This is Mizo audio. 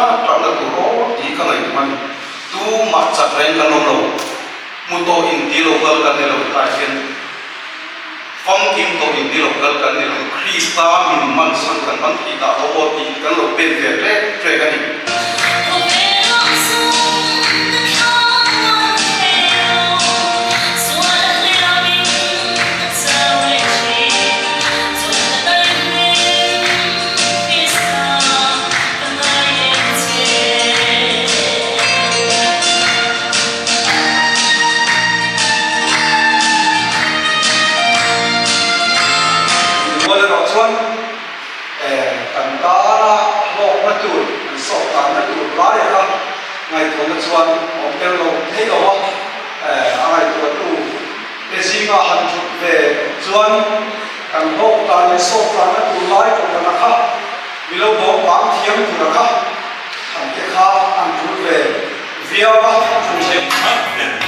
ṭak ṭakna tur aw tih ka ngaihtuah a ni. Tumah chak reng kan awm lo. Hmu tawh inti lo kal kan ni lo tlai hian famkim tawh inti lo kal kan ni lo. Krista min man san kan man thei dah lo aw tih kan lo pen ve ṭek ṭek a ni. Mimual erawh chuan kan tana hlawkna tur, kan sawhkarna tur lai kha ngaihtuahna chuan awm tel lo thei lo a, a ngaihtuahtu te zinga han thut ve chuan kan hlawktan leh sawhkarna tur lai kohhrana kha mi lo dawng vang thiam tura kha han te kha an thut ve viau a.